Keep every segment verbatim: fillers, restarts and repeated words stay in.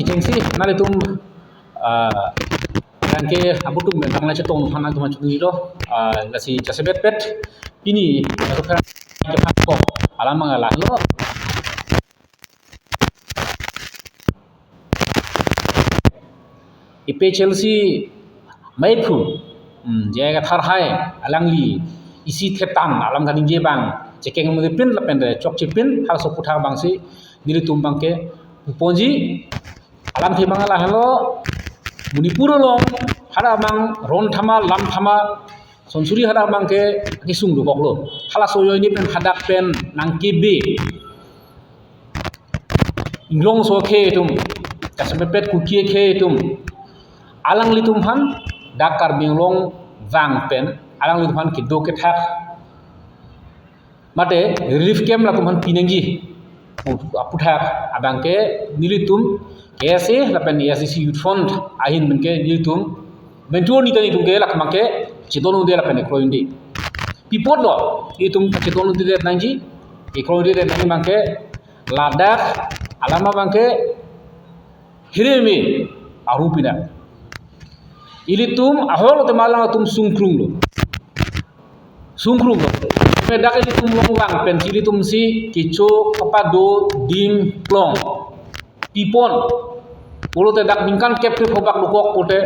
Kechengsi nanglitum, ah, abangke abutum abang la chetong aphan nangtum chunilo, ah, lasi jasemet pet pini ato phan kephan kok alam abang lahelo. A P H L C meiphu, hmm, J I Kathar hai alangli isi thetan alam kaningje abang chekeng mepin lapen chokchepin halaso aputhak abangsi nelitum abangke puponji. Alamthe abang lahelo, Manipur along hadak abang ron thama, lam thama, sonsuri hadak abangke kesung dokoklo. Halaso ajoine pen hadak pen nangkebe Inglongso akhei atum, jasemet pet Kuki akhei atum, alanglitum aphan dak Karbi Anglong vang pen alanglitum aphan kedo kethak mate relief camp latum aphan pinangji aputhak abangke nelitum K S A lapen A S D C Youth Front ahin abangke nelitum mentor nita nelitum ke lake abangke chedon unde lapen kroi unde. Pi apotlo itum chedon unde nangji, kroi unde nangji abangke ladak alam abangke hirimi aru pina. Ilitum ahok lote alanglitum sungkrunglo. Sungkrunglo. Medak ilitum along vang pensi ilitumsi kecho kapado dim klong pipon. Pulote dak ningkan kep kep hobak dokok pote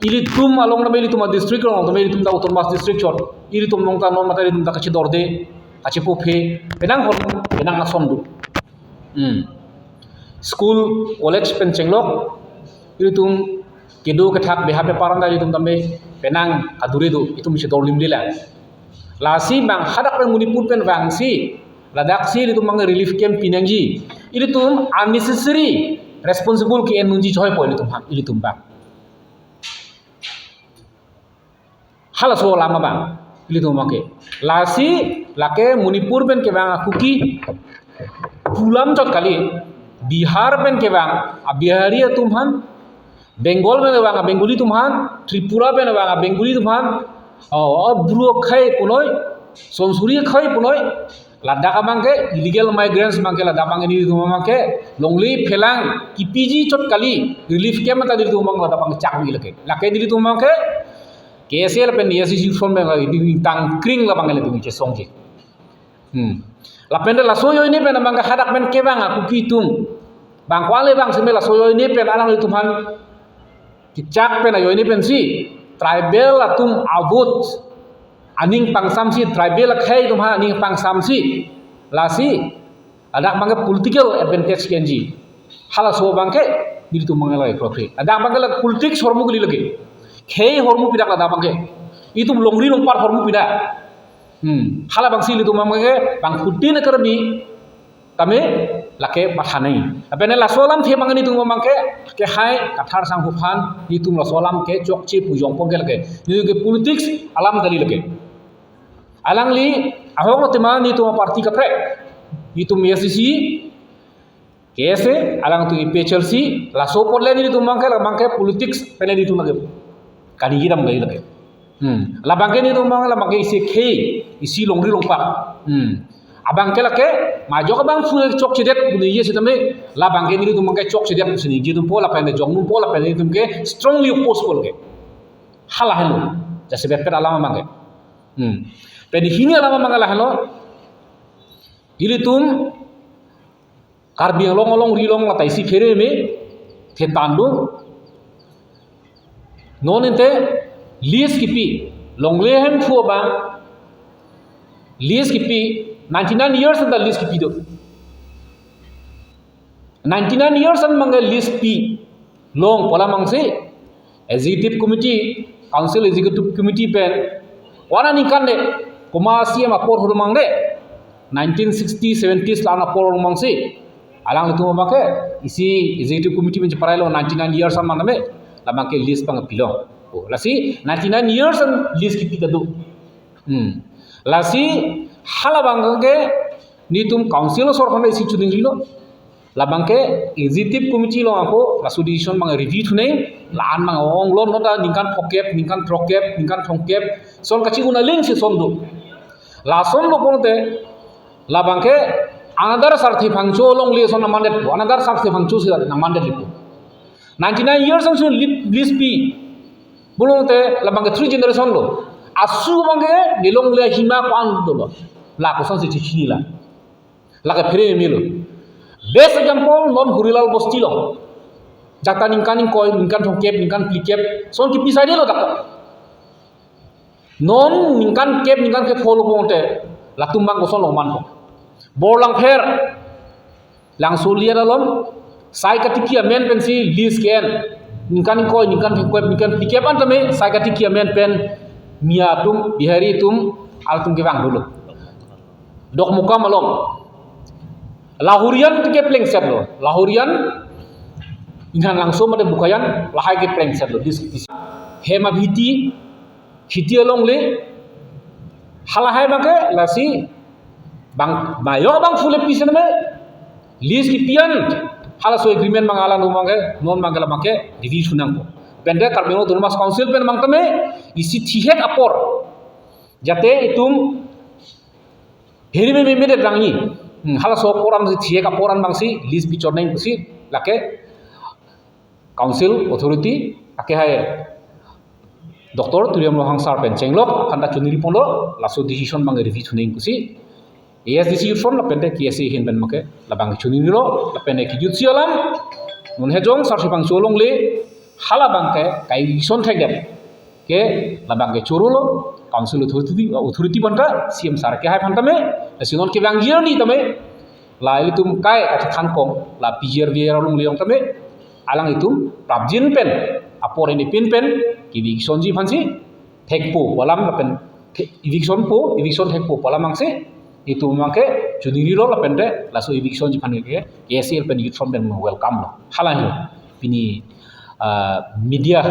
ilitum along tame ilitum a-district along tame ilitum ta autonomous district chot. Ilitum along ta non mate ilitum ta kachedorde, kachepuphe, penang hor, penang ason do. Hmm. School, college pen chenglok, ilitum kedo kethak beha bepar anta ilitum tame penang adure do, itum chedor limde lang. Lasi abang hadak pen Manipur pen vangsi, ladaksi ilitum abang relief camp pinangji. Ilitum unnecessary responsible ke-en nangji choipo ilitum ha, ilitum abang. Halaso alam abang ilitum abangke. Lasi lake Manipur pen kevang a-Kuki pulam chot kali, Bihar pen kevang a-Bihari atum aphan, Bengal pen kevang a-Bengali atum aphan, Tripura pen kevang a-Bengali atum aphan, o, o, Bru akhei punoi, sonsuri akhei punoi, ladak abangke illegal migrants abangke ladak abangke nelitum abangke longle phelang kepiji chot kali, relief camp anta nelitum abang ladak abangke chakri lake. Lake nelitum abangke K S A lapen A S D C Youth Front abang ilitum ingtang kring labang ilitum chesongji. Hmm. Lapen de laso ajoine pen abangke hadak pen kevang a-Kuki atum, bang kwale bang seme laso ajoine pen alanglitum aphan kechak pen ajoine pensi tribal atum a-vote aning pangsamsi, tribal akhei atum aphan aning pangsamsi, lasi ladak abangke political advantage ke-enji. Halaso abangke nelitum abangke lake krokre. Ladak abangke lake politics ahormu kali lake. Khei ahormu pi dak ladak abangke. Itum longri longpat ahormu pi dak. Hmm. Hala abangsi ilitum abangke bang Putin Karbi tame lake matha nai. Lapen laso alamthe abang nelitum abangke kehai Kathar sangho aphan nelitum laso alam ke chokche pu jongpon ke lake. Nelitum ke politics alam kali lake. Alangli ahok lote ma nelitum party kaprek. Nelitum A S D C, K S A, alangtum A P H L C, laso apot le nelitum abangke, labangke politics pen nelitum lake. Kaningje dam kali lake. Hmm. Labangke nelitum abang, labangke isi khei, isi longri longpat. Hmm. Abangke lake, majok abang full chokchedet, pu ningje sitame, labangke nelitum abangke chokchedet, pu si ningje atumpo, lapen jongnumpo, lapen nelitum ke strongly oppose po lake. Hala helo, jasemet pet alam abangke. Hmm. Pen hini alam abangke lahelo, ilitum Karbi Anglong alongri along lata isi phere me thetan do. Non ante lease kipi, longle hemphu abang lease kipi, ninety-nine years anta lease kipi do. Ninety-nine years an abangke lease pi long pu alam abangsi Executive Committee, Council Executive Committee pen, wana ningkan de, komat C M apor ahormu abang de, nineteen sixty, seventies la-an apor ahormu abangsi, alanglitum abangke, isi Executive Committee pen cheparai lo ninety-nine years an maname, labangke lease abang pilong. Oh, lasi ninety-nine years an lease kipi ta do. Hmm. Lasi hala abangke, nelitum Council asor aphan isi chuning rilo. Labangke Executive Committee along ako laso decision abang review thunei, la-an abang ong lo, non ta ningkan phokep, ningkan throkep, ningkan thomkep, son kachi-un aling si son do. Lason lo pulote, labangke another sarthe phangcho along le son nangmandet po, another sarthe phangcho si nangmandet po. Ninety nine years ansi li-, lease pi. Pulote labang ke three generation lo. Asu abang ke nelongle ahima ko-an dolo. La kosonsi chechinila. Lake phere meme lo. Best example non Hurilal Bosti lo. Jata ningkan ingkoi, ningkan thomkep, ningkan phlikep, son kipi saidelo dak. Non ningkan kep, ningkan kep holo pute latum abang koson lo man ko. Borlangpher, Langso Liat along, sai katiki amen pensi lease ke-en. Ningkan ingkoi, ningkan thomkep, ningkan phlikep an tame sai katiki amen pen Miya atum, Bihari atum, halatum kevang dolo. Dokmoka malom. Lahorian ke plengset lo. Lahorian, Inghan Langso mate Bokajan, lahai ke plengset lo. Dis, dis. Hem Abhiti, Khiti along le, halahai abang ke, lasi, bang, bayok abang full piece na me, lease kipi an, halaso agreement abang alang abang ke, non abang ke labang ke, divi sunang ko. Pente Karbi Anglong Autonomous Council pen abang tame, isi thihek apor. Jate itum, Heri me me me det rangni. Hmm, halaso apor an si thihek apor an abang si lease pi chot nangji pusi lake council authority ake hai Doctor Tuliram Ronghang sir pen chenglok aphanta choningri ponlo laso decision abang review thu nangji pusi A S D C Youth Front lapen te K S A ahin pen make labang choningrilo lapen ke jutsi alam non hejong sar sipang cholongle hala abang ke kai eviction thekdet ke labang ke chorolo, council authority, authority aphanta, C M sir ke hai aphanta me, lasi non kevang journey tame, la ilitum kai kachethan kong, la P G R V R along le-ong tame, alanglitum prapjin pen, apor ini pin pen, ke evictionji aphansi, thekpo pu alam lapen, the-, eviction po, eviction thekpo pu alam angse, itum abang ke choningrilo lapen te, laso evictionji aphan ke, K S A pen Youth Front pen welcome lo. Hala hi, pini, ah, media,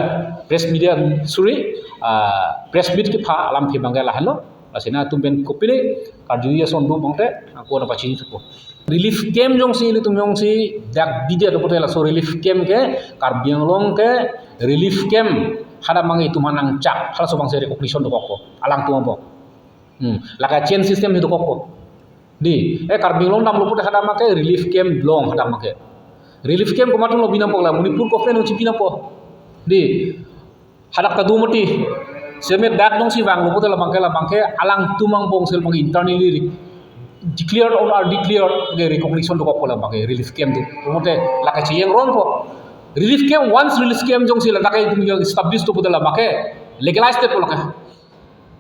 press media, sorry, ah, press meet kepha alamthe abang ke lahenlo. Lasi nangtum pen kopine karju ason do abang te, ako na pachini thupo. Relief camp jongsi, ilitum jongsi dak bidi do pute laso relief camp ke, Karbi Anglong ke relief camp hadak abang itum aphan nangchak, halaso abangsi recognition dokokpo, alangtum abang. Hmm, lake chain system hi dokokpo. Di, eh, Karbi Anglong damlo pute hadak abang ke relief camp long hadak abang ke. Relief camp komat atum lo binangpo, la Manipur government nangchipinangpo. Di, hadak kadu mati. Seme dak jongsi vanglo pute labang ke, labang ke alangtum angbong sel abang internally re-, declared or undeclared ke recognition dokokpo labang ke relief camp do. Pute lake chiyeng ronpo. Relief camp, once relief camp jongsi ladak ke itum establish do pute labang ke legalized detpo lake.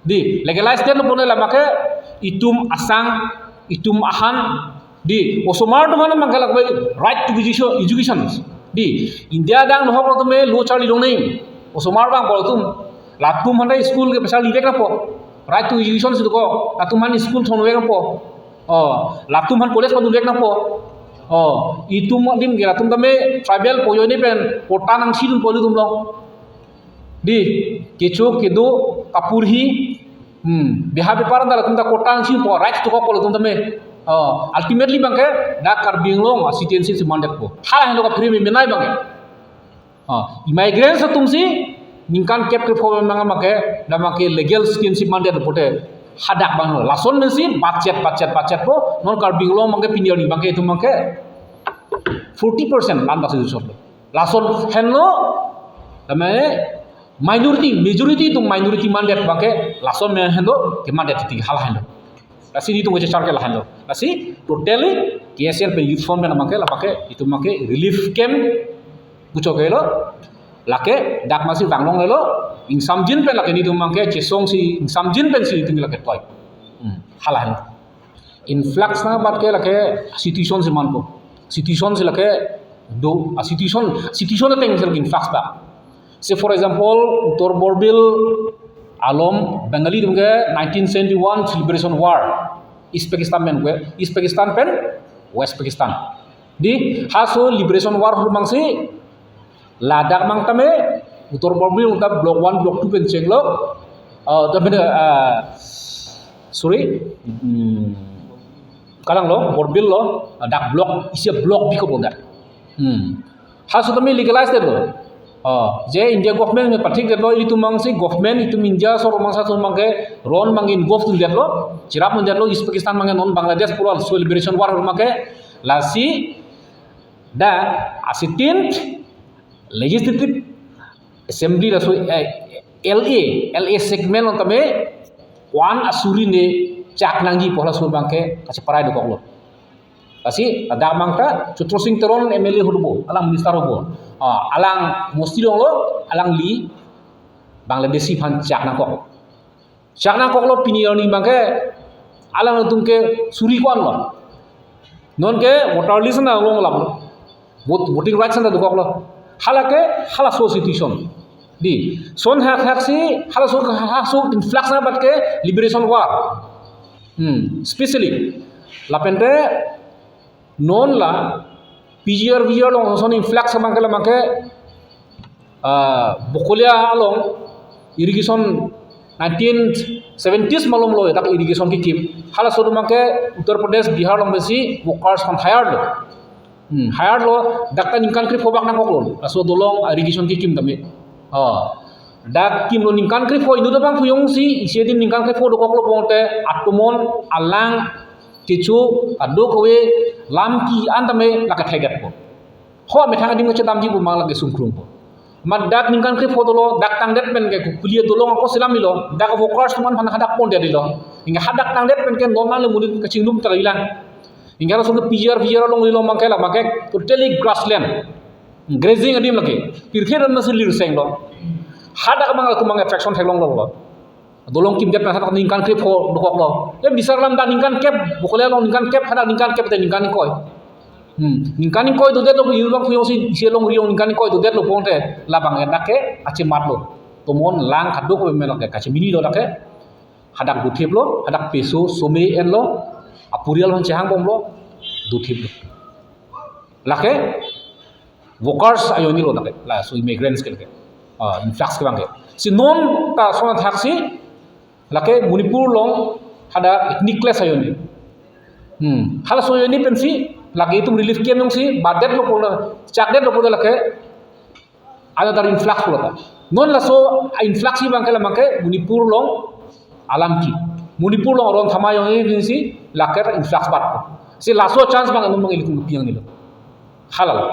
Di, legalized detlo pute labang ke itum asang, itum ahan, di, osomar atum aphan abang ke lake right to education, education. Di, India adang nohok lo tame lo charli longnang. Osomar abang bol atum. Latum aphan school ke pacharli vek nangpo. Right to education si dokok. Latum aphan school thon vek nangpo. Oh, latum aphan college padun vek nangpo. Oh, itum adim ke latum tame tribal po joine pen quota nangsidunpo ilitum along. Di, kecho kedo kapurhi, hmm, beha bepar anta latum ta quota nangsipo, rights dokokpo latum tame. Oh, ultimately abang ke dak Karbi Anglong a citizenship si mandetpo. Hala henlo kaphere me menai abang ke. Oh, immigrants atum si ningkan kep krepho abang abang ke, dak abang ke legal citizenship mandet pute hadak abang lo. Lason pensi budget, budget, budget po, non Karbi Anglong abang ke pini arni abang ke itum abang ke forty percent land basi dusor lo. Lason henlo, tame minority, majority atum minority mandet abang ke, lason me henlo, kemandet titi hala henlo. Lasi nelitum kechechar ke lahenlo. Lasi totally K S A pen Youth Front pen abang ke, labang ke, itum abang ke relief camp puchot ke lo, lake dak masi vanglonglelo, ingsamjin pen lake nelitum abang ke, chesongsi ingsamjin pensi nelitum lake toi. Hmm, hala henlo. Influx nangbat ke lake situation si manpo. Situation si lake do, a situation, situation ateng si lake influx ba. Say for example, Uttar Borbil along Bengali atum ke nineteen seventy-one Liberation War, East Pakistan pen ke, East Pakistan pen West Pakistan. Di, halaso Liberation War hurmang si ladak abang tame, Uttar Borbil ta block one, block two pen chenglok. Ah, tapi, ah, sorry, hmm, kalang lo, Borbil lo, ah, dak block, isi block bikop lo dak. Hmm. Halaso tame legalize detlo. Ah, je India government me pathik detlo, ilitum abang si government, itum India sorkar abang si atum abang ke ron abang involve dun detlo, cherapdun detlo, East Pakistan abang ke non Bangladesh pura so Liberation War abang ke, lasi dak a sixteenth Legislative Assembly laso, eh, L A, L A segment along tame one asuri ne chak nangji pu halaso abangke kacheparai dokoklo. Lasi ladak abang ta Chitra Sing Teron M L A ahut do, alang minister do. Ah, alang mosti longlo, alangli Bangladeshi aphan chak nangkok. Chak nangkoklo, pini arni abangke alanglitum ke suri ko-an lo. Non ke voter list nang long lam lo. Vote, voting rights nang dokoklo. Hala ke halaso situation. Dei, lason hadak si halaso, halaso influx nangbat ke liberation war. Hmm, especially lapen te non la P G R V G R along lason influx abangke la abangke, ah, Bokolia along irrigation nineteen seventies malom lo, dak irrigation kekim. Halaso atum abangke Uttar Pradesh, Bihar along pensi workers aphan hire lo. Hmm, hire lo, dak ta ningkan krepho bak nangkoklo. Laso dolong, ah, irrigation kekim tame. Ah, dak kimlo ningkan krepho, inut abang pu jongsi isi adim ningkan krepho dokoklo pulote, atomon, alang, kecho, kadokave, lam ki-an tame lake thekdet po. Ho amethang adim kachedamji pu mang lake sungkrung po. Amat dak ningkan krepho dolo, dak tangdet pen ke Kukuli adolong ako selam ilo, dak workers atum aphan hadak pondet ilo. Hingke hadak tangdet pen ke non nang le monit kachinglum ta ilang. Hingke halaso ke P G R V G R along ilo abangke la abangke totally grassland. Grazing adim lake. Pirthe ran nasi lirseng lo. Hadak abang latum abang attraction theklong lo. Dolong kimdet pen hadak ningkan krepho dokoklo. Le bisar lam dak ningkan kep, Bokolia along ningkan kep, hadak ningkan kep te ningkan ingkoi. Hmm, ningkan ingkoi dodetlo, pu inut abang pu jongsi isi alongri along ningkan ingkoi dodetlo pulote, la abang dak ke achematlo. Atomon, lang, kadokave lake kachemini lo lake. Hadak dothiplo, hadak peso, some enlo, apurial aphan chehangbomlo, dothiplo. Lake workers ajoine lo lake, laso immigrants ke lake. Ah, influx ke abangke. Si non ta lason athak si lake Manipur along hadak ethnic clash ajoine. Hmm, halaso ajoine pensi lake itum relief camp jongsi batdetlo pulo, chakdetlo pulo lake another influx pulo ta. Non laso a-influx abangke la abangke Manipur along alam ki. Manipur along aron thama ajoine pensi lake ta influx bat. Si laso chance abang non abang ilitum kepi nangne lo. Halalo.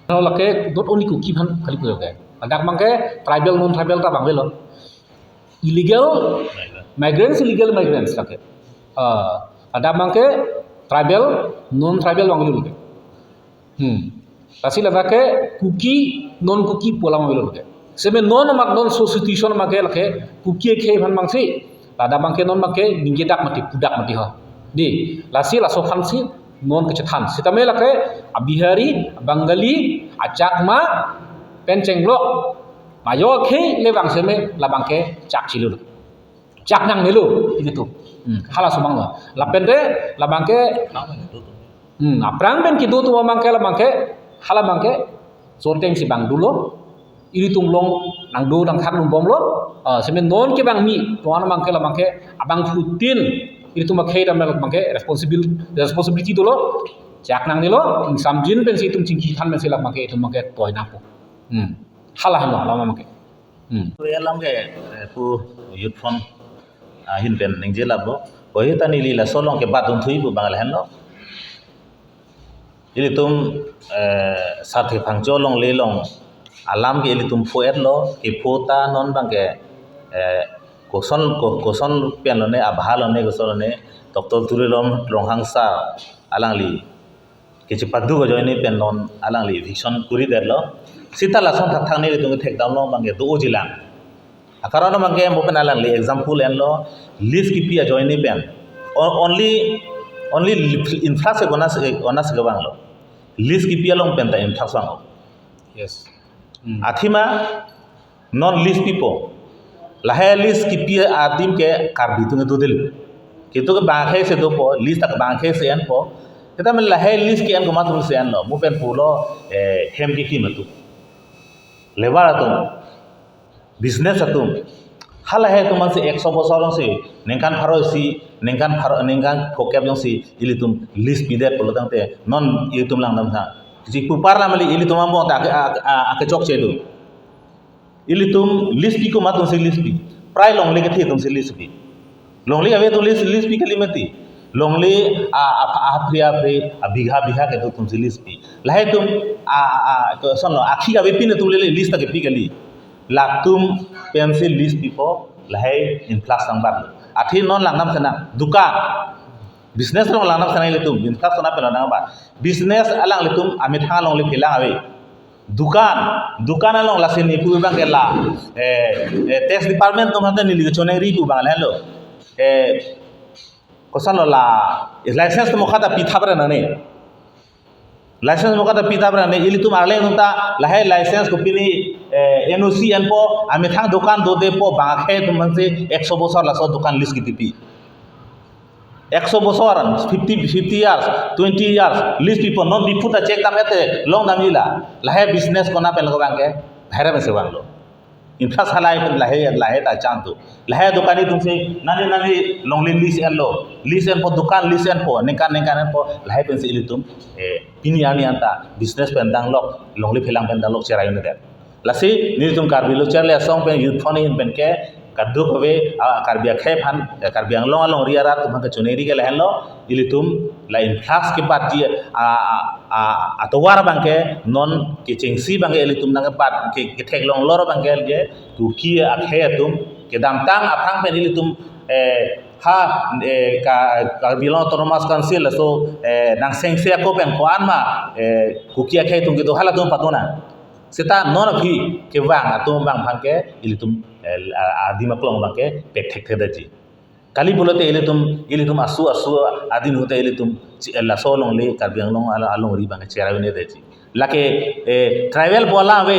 Ano lake not only Kuki aphan kali pujo ke. Ladak abangke tribal, non tribal ta abang avelo. Illegal migrants, illegal migrants lake. Ah, ladak abangke tribal, non tribal abang avelo lake. Hmm. Lasi ladak ke Kuki, non Kuki pu alam avelo lake. Seme non amat non so situation abangke lake Kuki akhei aphan abangsi. Ladak abangke non abangke ningjedak mati, pudak mati ho. Dei, lasi laso aphansi non kachethan. Sitame lake a-Bihari, a-Bengali, a-Chakma, pen chenglok, majok akhei le abang seme la abangke chak chilo. Chak nangnelo, ilitum. Hmm, halaso abang lo. Lapen te, la abangke, hmm, aphrang pen kedo atum abangke, la abangke, hala abangke, sorteng si abang dolo. Ilitum along nangdo nangthak lungbomlo. Ah, seme non ke abang mi, to-an abangke la abangke, abangphutin, ilitum akhei dam la abangke, responsible, responsibility dolo. Chak nangnelo, ingsamjin pensi itum chingki than pensi la abangke, itum abangke toi nangpo. Hmm. Hala henlo, hala abangke. Hmm. Pu alam ke, eh, pu Youth Front ahin pen ningje labo. Bohi ta neli laso along ke bat dunthui pu abang lahenlo. Ilitum, eh, Sarthe Phangcho alongle along alam ke ilitum pho-etlo, kepho ta non abangke, eh, koson, ko-, koson pen lone, abha lone, koson lone, Doctor Tuliram Ronghang sir alangli kechepaduk ajoine pen non alangli eviction kuridetlo. Seta lason thakthak nelitum kethekdamlo abangke do-ojilang. Akaron abangke mo pen alangli example enlo, lease kipi ajoine pen. O-, only, only influx ke onas, onas ke abang lo. Lease kipi along pen ta influx abang lo. Yes. Hmm. Athema non lease pipo. Lahei lease kipi adim ke Karbi atum dodel. Kintu ke bang akhei si dopo, lease ta bang akhei si enpo. Seta men lahei lease ke-en komat atum si enlo. Mo pen pulo, eh, hem kekim atum, labour atum, business atum. Halahei atum aphansi ekso bosor alongsi, ningkan pharo isi, ningkan pharo, ningkan phokep alongsi, ilitum lease pidet pulo tangte, non ilitum langdam tha. Si pupar lamali ilitum angbong ta ake, ake, ake chokche do. Ilitum lease pi komat atumsi lease pi. Prai longle kethe atumsi lease pi. Longle ave atum lease, lease pi kali mati. Longle a, a, a, apri apri, a, bigha bigha kedo atumsi lease pi. Lahai atum a, a, a, kosonlo, akhi kave pin atum le lease ta kepi kali. Latum pensi lease pipo, lahai influx nangbatlo. Athe non langdam sena, dukan, business along langdam sena ilitum, influx sena pen langdam ba. Business alanglitum amethang alongle phelang ave. Dukan, dukan along lasi ne pu abang ke la, eh, eh, tax department atum hante neli kechoningri pu abang lahenlo. Eh, kosonlo la, eh, license atum mokha ta pithap ra nang ne. License mokha ta pithap ra nang ne, ilitum arleng atum ta lahai license kopine, eh, N O C enpo, amethang dukan dodepo, bang akhei atum mangse ekso bosor laso dukan lease kipi pi. Ekso bosor, fifty, fifty years, twenty years, lease pipo, non Diphu ta check dam ete, longdamji la. Lahai business kona pen lo abang ke, bhaira mese vanglo. Influx halai pen lahai, lahai ta chang tu. Lahai dukan atumsi, nani nani longle lease enlo. Lease enpo, dukan lease enpo, ningkan ningkan enpo, lahai pensi ilitum, eh, pini arni anta, business pen danglok, longle phelang pen danglok cherai un'edet. Lasi, nelitum Karbi Lo Charli Asong pen Youth Front ahin pen ke, kadokave, ah, Karbi akhei aphan, eh, Karbi Anglong alongri arat atum aphan kechoningri ke lahenlo, ilitum la influx kebatji, ah, ah, ah, atovar abang ke, non kechengsi abang ke ilitum nangkebat, ke, ketheklong lor abang ke, ke, Kuki akhei atum, kedamtang aphrang pen ilitum, eh, ha, eh, Ka-, Karbi Anglong Autonomous Council, laso, eh, nangchengsi ako pen ko-an ma, eh, Kuki akhei atum kedo halatum patu nang. Seta non aphi kevang atum abang aphan ke ilitum, eh, a-, adim aklong abang ke pek thekthedetji. Kali pulote ilitum, ilitum asu asu adim ahut te ilitum chi-, eh, laso alongle Karbi Anglong al-, alongri abang ke cherai un'edetji. Lake, eh, tribal pu alam ave.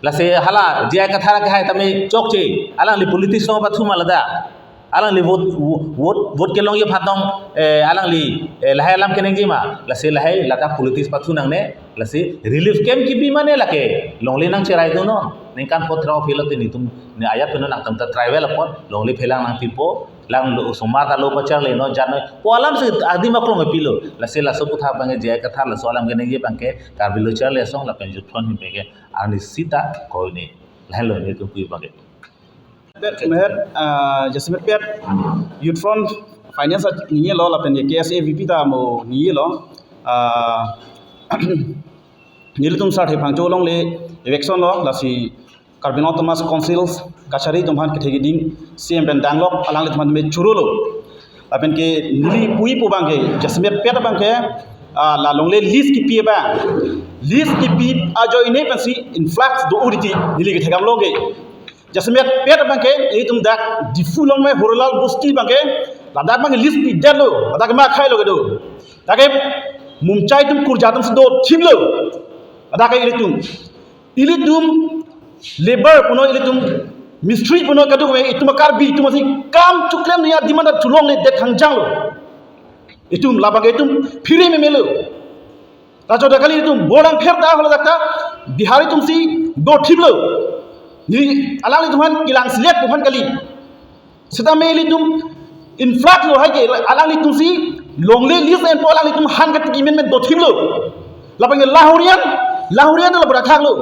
Lasi hala J I Kathar kehai tame chokche. Alangli politics along pathu ma ladak. Alangli vote, vote, vote kelongji aphan tong, eh, alangli, eh, lahai alam keningje ma. Lasi lahai ladak politics pathu nangne. Lasi relief camp kipi mane lake. Longle nangcherai dunnon. Ningkan pho throk philo te netum ne ajat pen nangtum ta tribal apot longle phelang nangpipo. Lang lo osomar ta lo pacharli non jat noi. Pu alamsi adim aklong pilo. Lasi laso aputhak abang ke J I Kathar laso alam keningje abang ke Karbi Lo Charli Asong lapen Youth Front ahin pen ke arni sita koi ne. Lahenlo netum pu abang ke. Pet mehet, ah, jasemet pet Youth Front Finance ningje lo lapen ke K S A V P ta mo ningje lo. Ah, nelitum sarthe phangcho longle eviction lo, lasi Karbi Anglong Autonomous Council kachari atum aphan kethe keding C M pen danglok, alangli atum aphan me churolo. Lapen ke neli pu pu abang ke, jasemet pet abang ke, ah, la longle lease kipi abang. Lease kipi ajoine pensi influx do-o titi, neli kethekdam long ke. Jasemet pet abang ke, itum dak Diphu along me Horalal Bosti abang ke, ladak abang ke lease pidetlo, ladak ma khailo kedo. Dak ke mumchai atum kurja atumsi dothiplo. Ladak ke ilitum. Ilitum labour punon, ilitum mistri punon, kadokave itum Karbi atum si kam choklemji adim anta cholongledet hangjanglo. Itum labang ke itum phere memelo. Laso dak kali itum borang pher ta holo dak ta Bihari atumsi dothiplo. Neli alanglitum aphan kelang selet pu aphan kali. Setame ilitum influx lo hai ke alanglitumsi longle lease enpo alanglitum han katiki men men dothiplo. Lapen ke lahorian, lahorian lo berakhaklo.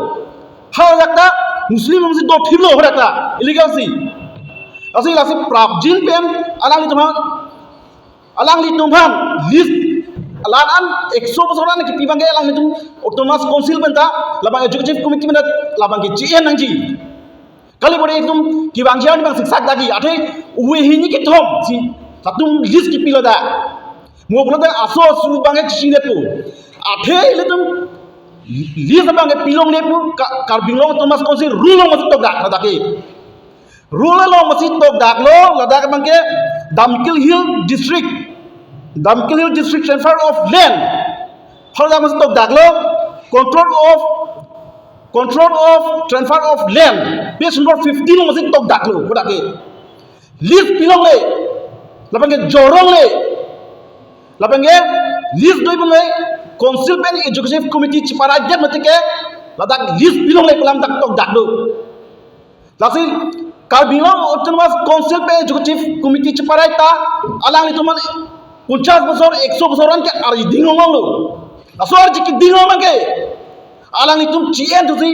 Haladak ta Muslim atumsi dothiplo haladak ta. Illegal si. Lasi lasi prapjin pen alanglitum aphan, alanglitum aphan lease alan an ekso bosor an kipi abang ke alanglitum Autonomous Council pen ta, labang Executive Committee pen ta, labang ke G N nangji. Kali bore itum kevangji arni abang siksak dagi, athe ove hini kethom si latum lease kipilo dak. Mo pulote aso asu abang ke chesingdetpo. Athe ilitum lease abang ke pilonglepo, Ka-, Karbi Anglong Autonomous Council rule along masih tokdak, ladak ke. Rule along masih tokdaklo, ladak abang ke Damkil Hill District. Damkil Hill District Transfer of Land. Haladak masih tokdaklo, Control of, Control of Transfer of Land, page number fifteen along masih tokdaklo, kodak ke. Lease pilongle, lapen ke jorong le, lapen ke lease doi bang le, Council pen Executive Committee cheparaidet mati ke, ladak lease pilongle pu alam dak tokdaklo. Lasi Karbi Anglong Autonomous Council pen Executive Committee cheparai ta, alanglitum aphan ponchas bosor, ekso bosor an ke arji ding ong onglo. Laso arji keding ong abang ke alanglitum G N atumsi,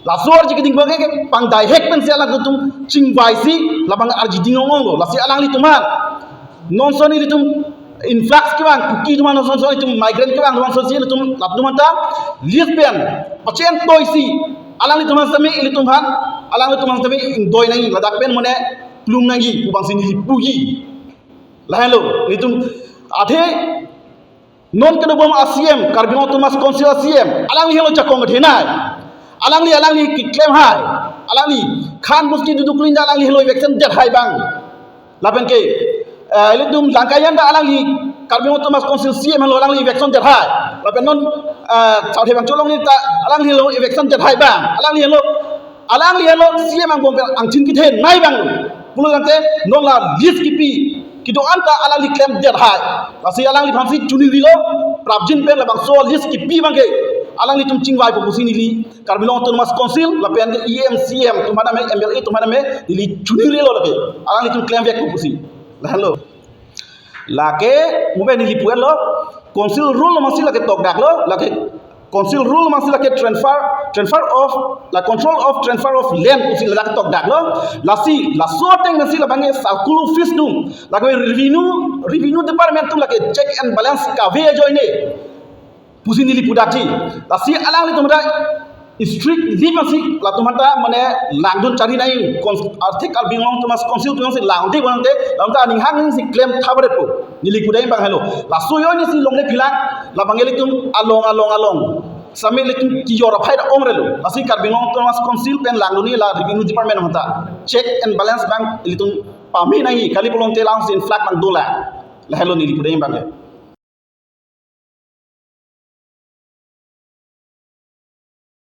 laso arji keding abang ke pangdai hek pensi alanglitum chingvaisi labang arji ding ong onglo. Lasi alanglitum aphan non son ilitum influx kevang Kuki atum aphan asonsi, itum migrant kevang atum asonsi, itum latum aphanta list pen pachetoisi alanglitum aphan sitame, ilitum aphan, alanglitum aphan sitame ingdoi nangji, ladak pen mane plung nangji pu abangsi neli puji. Lahenlo, itum athe non kedobom a-C M, Karbi Anglong Autonomous Council a-C M, alangli henlo jakong kethenei. Alangli, alangli keklem hai. Alangli khan busti duduk klin ta alangli henlo eviction det hai abang. Lapen ke, eh, ilitum langkaijan ta alangli, Karbi Anglong Autonomous Council C M henlo alangli eviction det hai. Lapen non, eh, Chauthebang Cholong ni ta alangli henlo eviction det hai abang. Alangli henlo, alangli henlo C M angbong pen angthin kethenei abang. Pulo tangte non la list kipi kedo-an ta alangli klemdet hai. Lasi alangliphansi choningrilo, prapjin pen labangso list kipi abangke alanglitum chingvaipo pusi neli Karbi Anglong Autonomous Council lapen ke E M, C M atum aphan tame, M L A atum aphan tame neli choningrilo lake. Alanglitum klemvekpo pusi. Lahenlo. Lake, mo pen neli pulo, council rule masi lake tokdaklo, lake council rule masi lake transfer, transfer of, la control of transfer of land pusi lake tokdaklo. Lasi, laso ateng masi labangke circle office atum, lake revenue, revenue department atum lake check and balance kave ajoine pusi neli pudakji. Lasi alanglitum ta strictly masi latum aphanta mane langdun charli nangji, cons-, athe Karbi Anglong Autonomous Council atumsi langdun bonte, latum ta aning hang si klem thabaretpo. Neli kudai abang henlo. Laso ajoinesi longle philang, labang ilitum along, along, along sitame ilitum kejor aphai ta ongrelo. Lasi Karbi Anglong Autonomous Council pen langdunji la revenue department aphanta check and balance abang ilitum pame nangji, kali pulote alangsi influx abang dolang. Lahenlo neli kudai abang.